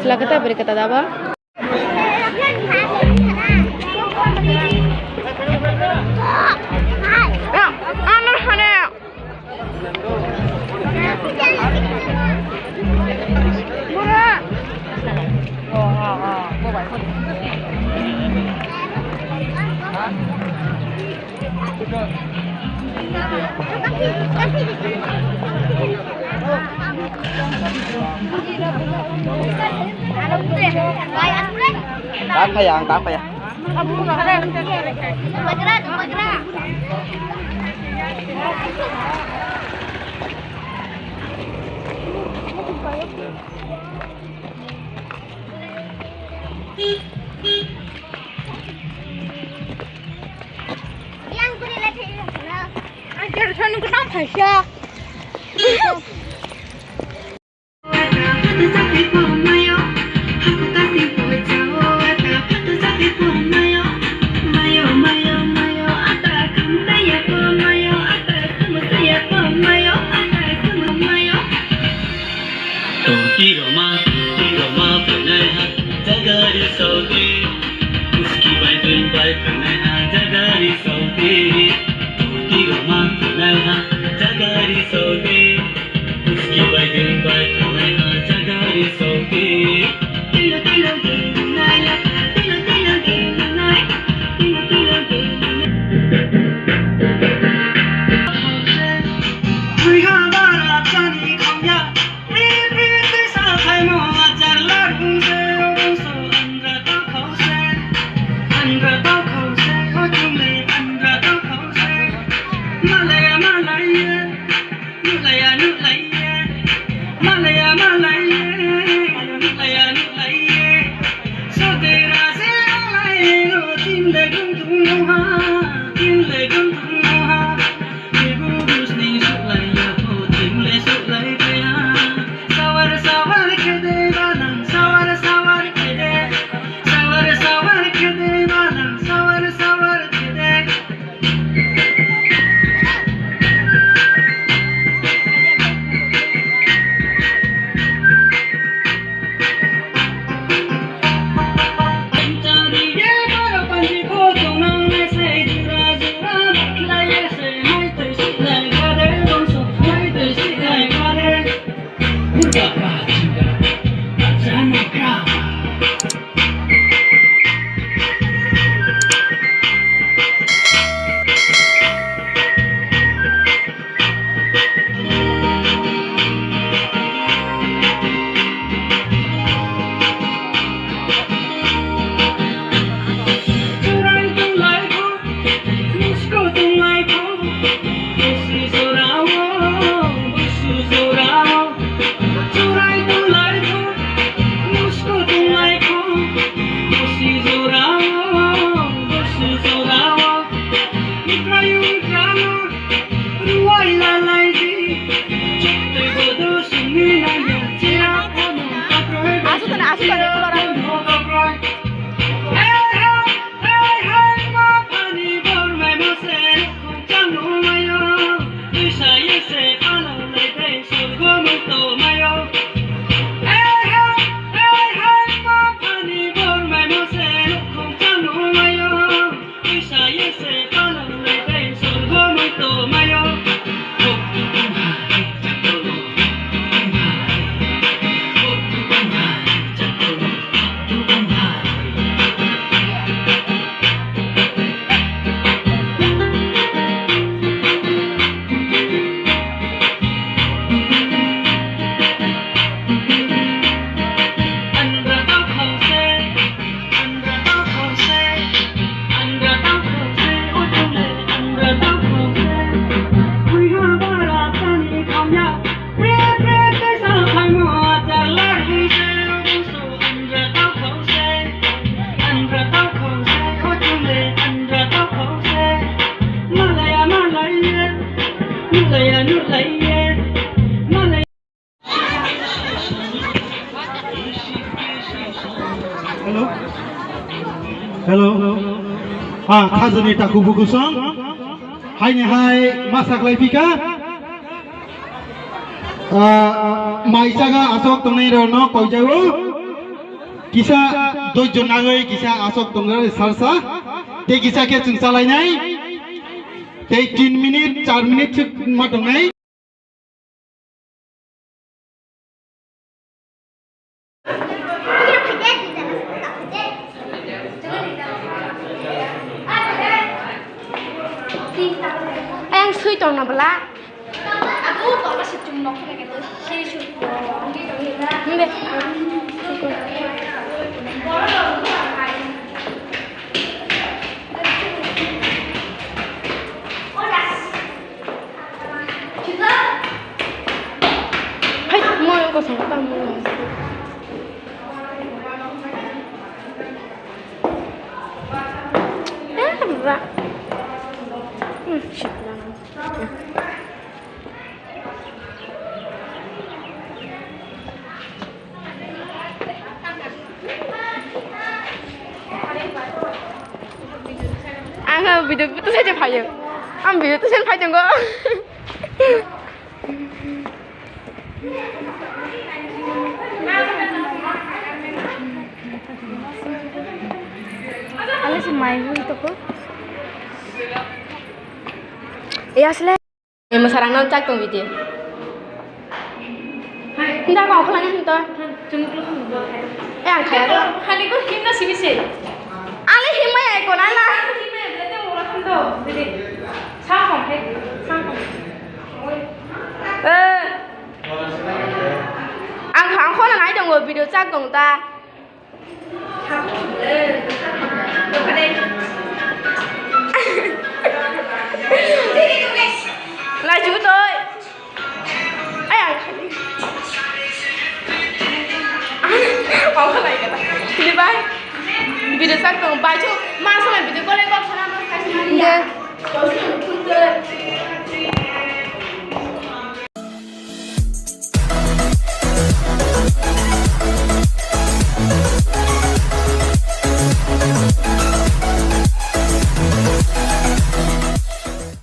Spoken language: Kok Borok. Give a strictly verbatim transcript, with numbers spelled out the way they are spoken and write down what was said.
Sila kata beri kata daba. Ang kaya, ang kaya. Ang kaya, ang kaya. Tongti roma, tongti roma, phainai ha, jagari saudi. Uski bai dui bai phainai ha, jagari saudi. Tongti roma, phainai ha, jagari saudi. Uski bai dui bai phainai ha, jagari saudi. Tilo, tilo, tilo, tilo, tilo, tilo, tilo, tilo, tilo. Hello. Hello. Ah, khajani taku bukusong. Haini hai masa khlai phika. Ah, mai chaga asok tongnai rok no koijao. Kisa doijon nagoi kisa asok tongnai sarsa. Tei kisa khe chwng chalainai. Tei tin minute, char minute chwk ma tongnai. Ayang sui tong na bwla. Himbe. Hai, mo yung kosong ka mo. Eh, ba. Hmm, shit lang. Ang video tu saja phayo. Ang video tu sen phayo go. Ang si mai hui to ko. Iya sele. Eh, mwsarang no chak tong bidi. Hinda ko khwlai hinda. Eh, ang khaya. Hani ko hinda simi se. Ale himma ya ko na na. Sa kom he, sa kom. Eh. Ang khang khona nai tongo video chak tong ta. Lai chu toi. Ai, ai. Mau ka lai ka ta. Di bai. Video sak tong bai chu. Ma sa video call ko sana ma ka sana. Ye.